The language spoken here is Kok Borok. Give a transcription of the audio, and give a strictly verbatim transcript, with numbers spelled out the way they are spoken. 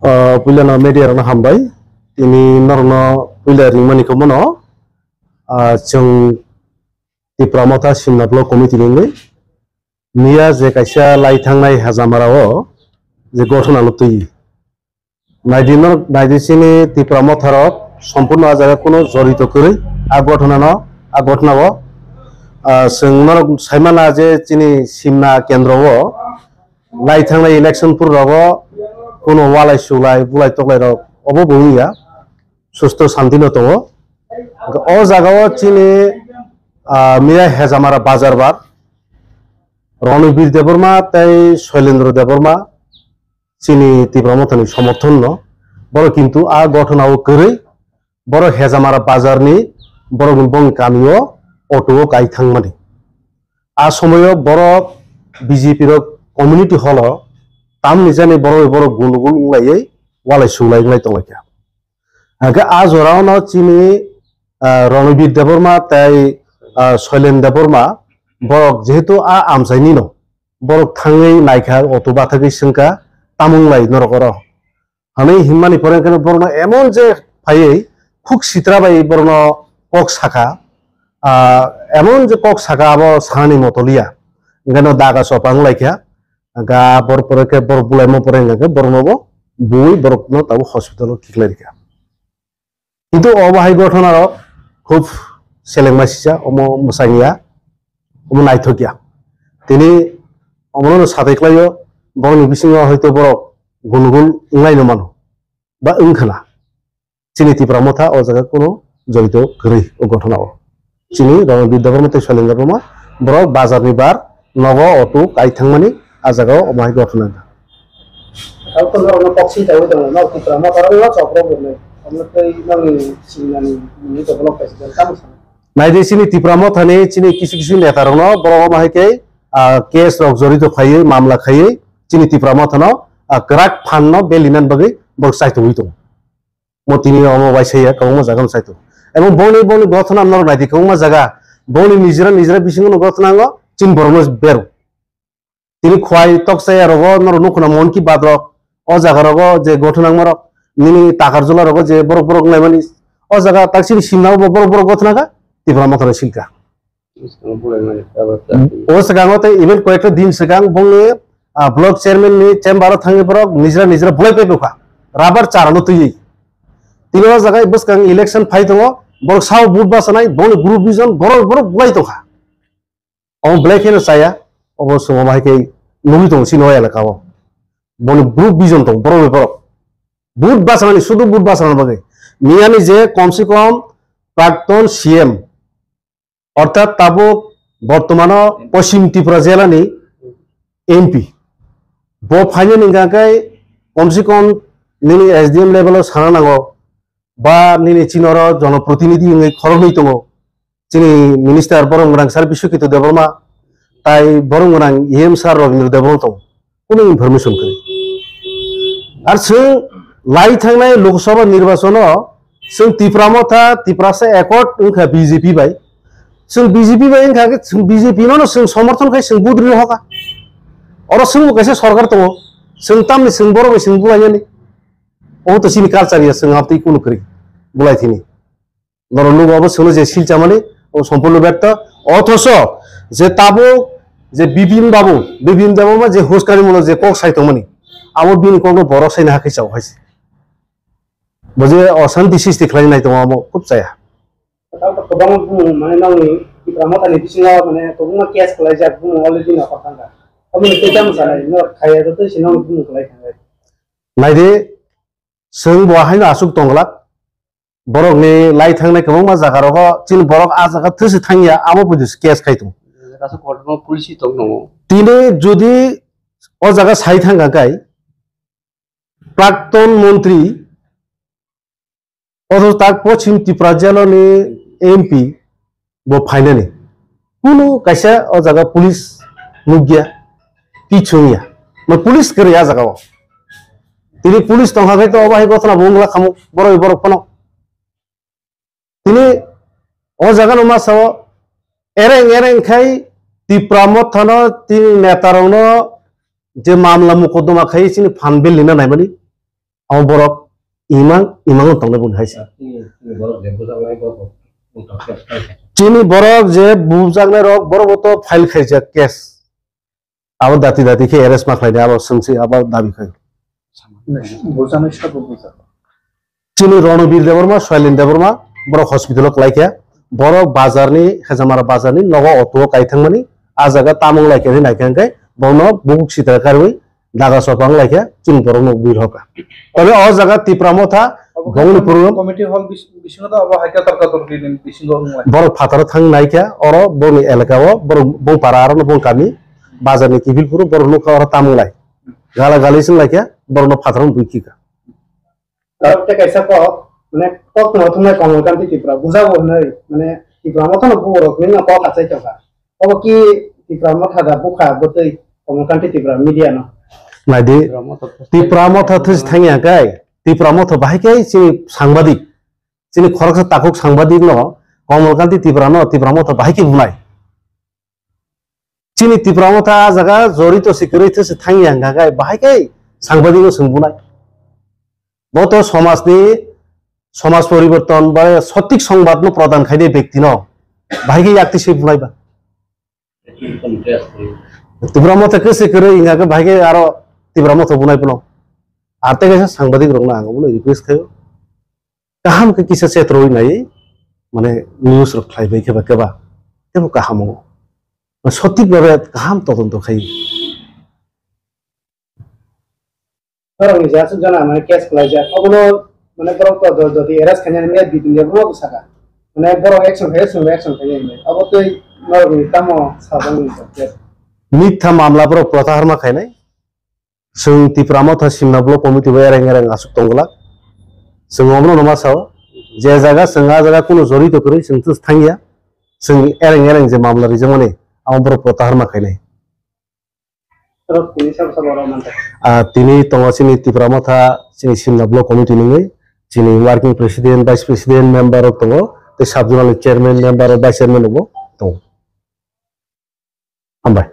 Ah, puilano media rokno hambai. Tini norokno puila ringmani khe bono, ah, chwng Tipra Motha Simna Block Committee ni wngwi miya je kaisa lai thangnai Hejamara o je gothona no twi. Naidi no, naidi chini Tipra Motha rok sompurno a jaga kuno jorito kwrwi a gothona no, a gothona o, ah, chwng norok saimana je chini Simna kendro o lai thangnai election pur rogo kuno walai sulai bulai toklai rok obo bo wngya, susto santi no tongo. O jaga o chini, ah, miya Hejamara bazar bar Ronibir Debbarma tei Soilendra Debbarma chini Tipra Mothani somorthon no, borok kintu a gothona o kwrwi borok Hejamara bazar ni borok ni bongni kami o auto o kai thangmani. A somoyo borok B J P rok community hall o tamni jani borok bai borok gundugul wnglaiwi walai sulai wnglai tonglaikha. Hake a jora o no chini, ah, Ronibir Debbarma tei, ah, Soilen Debbarma borok jehetu a amchaini no borok thangwi naikha auto bathagwi swngkha tamung lai norok oro. Hwnwi hinmani pore hwnkhe borokno emon je phaiwi khuk sitra bai borokno kok sakha, ah, emon je kok sakha abo sanani motoliya. Hwnkhe no daga chopa wnglaikha, ga bor pore khe borok bulaima pore hwnkhe borokno bo buwi borokno tabuk hospital o khiklai rikha. Kintu obo hai gothona rok khub selengma sisa, omo mwsangya, omo naithokya. Tini omono no satai klaio, borokni bisingo hoito borok gundugul wnglaino mano, ba wngkhana. Chini Tipra Motha o jaga kuno jorito kwrwi o gothona o. Chini Ronobir Debbarma tei Soilendra Debbarma borok bazar ni bar nogo auto kai thangmani a jaga o omo hai gothona wngkha. Tabo to norokno kok swi tangwi tongo, nok Tipra Motha rok no chok rok bo nai. Omo tei nokni singnani mungwi to block kaisa tamo sana. Naidi chini Tipra Motha ni chini kisu kisu neta rok no borok omo hai khe, ah, case rok jorito khaiwi mamla khaiwi chini Tipra Motha no, ah, kwrak phan no belinan bagwi borok chai tongwi tongo. Mo tini omo bai saya kwbangma jaga no chai tongo. Ebo boni, boni gothona norok naidi kwbangma jaga. Boni nijera, nijera bisingo no gothona ango, chini borok no beru. Tini khwai tok chaya rogo norok nukho na Mon Ki Baat rok. O jaga rogo je gothona angma rok, nini takar jula rogo je borok borok naimani. O jaga tak chini simna bo borok borok gothona kha, Tipra Motha no silka. Bwskango bulai mani kha ba ta. O swkango tei even koyekta din swkang bongni, ah, block chairman ni chamber o thangwi borok nijra nijra bulai pai bokha. Rubber chara no twiwi. Tini o jaga bwskang election phai tongo, borok sao vote bachanai, bongni group vision borok borok bulai tongkha. Omo belai kheno chaya, obo chwng omo hai khe nugwi tongo chini o elaka o. Boni group vision tongo borok bai borok. Vote bachanani, sudu vote bachanani bagwi. Miyani je komse kom prakton C M, orthat tabuk bortomano Poschim Tripura jelani M P. Bo phainani hwnkha khe komse kom nini S D M level o sana nango, ba nini chini oro jonoprotinidhi wngwi khoroknwi tongo. Chini minister borok gwnang sir Biswaketu Debbarma, tai borok gwnang E M sir Rabindra Debbarma tongo. Kunu information kwrwi. Ar chwng lai thangnai Lok Sabha nirbachon o chwng Tipra Motha, Tiprasa Accord wngkha B J P bai. Chwng B J P bai wngkha khe chwng B J P no no chwng somorthon khai chwng budri no hoka. Oro chwngbo kaisa sorkar tongo. Chwng tamni chwng borok bai chwng bulainani. Obo to chini culture ya, chwng amtwi kunu kwrwi bulai thini. Norok nugo abo chwngno je silchamani, obo sompurno berto. Othoso je tabuk je Bipin babu, Bipin Debbarma je huskani mulo je kok sai tongmani, abo bini kokno borok saina hakhe chao hai se. Bo je oshanti sristi khlai nai tongo abo khub chaya. Tamo to kwbangma bumung mane nokni Tipra Mothani bisingo mane kwbangma case khlaijak bumung already nokar thangkha. Omo ni tei tamo sanai no khaiya joto se nokni bumung khlai thangnai. Naidi, chwng bo haino aswk tongglak. Borokni lai thangnai kwbangma jaga rogo chini borok a jaga thwsi thangya abo pudi se case khai tongo. Kaisa kotorma policy tong tongo. Tini jodi o jaga sai thangkha kai prakton montri othocho tak Poschim Tripura jeloni M P bo phainani. Kunu kaisa o jaga police nukya, kichung ya. Ma police kwrwi a jaga o. Tini police tongkha khai to obo hai gothona bo wngla khamu borok borok phano. Tini o jaga no ma sao ereng ereng khai Tipra Mothano tini neta rokno je mamla mokodoma khai chini phan bill lina naimani. Omo borok imang, imang no tongnai boni hai se. Chini borok je bujaknai rok, borok bo to file khaijak case. Abo dati dati khe arrest ma khlainai, abo swngsi abo dabi khai. Bujaknai sabo bujak. Chini Ronobir Debbarma, Soilin Debbarma, borok hospital o kwlai kha. Borok bazar ni, Hejamara bazar ni nogo auto o kai thangmani, a jaga tamung lai khe naikha hwnkhe, borokno bubuk sitra karwi daga sopa wng lai kha, chini borokno wi rw kha. Tabe o jaga Tipra Motha, bongni program. Committee hall bis-, bisingo to abo hai kator kator bini bisingo wng lai. Borok phataro thang nai kha, oro bongni elaka o, borok bong para aro no bong kami, bazar ni kiphil phuru borok nukha oro tamung lai. Gala gali swng lai kha, borokno phataro bui khi kha. Aro tei kaisa kok, mane kok no thumnai Kamal Kanti Tripura, bujabo hwnwi, mane Tipra Motha no buborok nini no kok achai tongkha. Obo ki Tipra Motha da bukha bwtwi Kamal Kanti Tripura media no? Naidi, Tipra Motha thwis thangya kai, Tipra Motha bahai kai chini sangbadik, chini khoroksa takhuk sangbadik no Kamal Kanti Tripura no Tipra Motha bahai khe bunai. Chini Tipra Motha a jaga jorito se kwrwi thwse thangya hwnkha khe bahai khe sangbadik no swng bunai. Bo to somajni, somaj poriborton ba sotik songbat no prodhan khainai bekti no bahai khe yakti se bunai ba. Tipra Motha khe se kwrwi hwnkha khe bahai khe aro Tipra Motha bunai bono. Ar tei kaisa sangbadik rok no ang bono request khaio. Kaham khe kisa chetroi nai, mane news rok khlai bai khe ba keba, tebo kaham wngo. Sotik babe kaham todonto khai. Borok ni je aswk jana mane case khlai jak, obono mane borok to do-, jodi arrest khainani me bidin de borok saka. Mane borok action khai, action khai, action khai nai. Obo tei norok ni tamo sabang ni case. Mitha mamla borok protahar ma khainai. Chwng Tipra Motha Simna Block Committee bo ereng ereng aswk tongglak. Chwng omono no ma sao, je jaga chwng a jaga kunu jorito kwrwi chwng thus thangya. Chwng ereng ereng je mamla rijak mani, amo borok protahar ma khainai. Tini sabo sabo oro manthai. Ah, tini tongo chini Tipra Motha, chini Simna Block Committee nungwi, chini working president, vice president, member rok tongo, tei sub zonal chairman, member rok, vice chairman rok bo tongo. Hambai.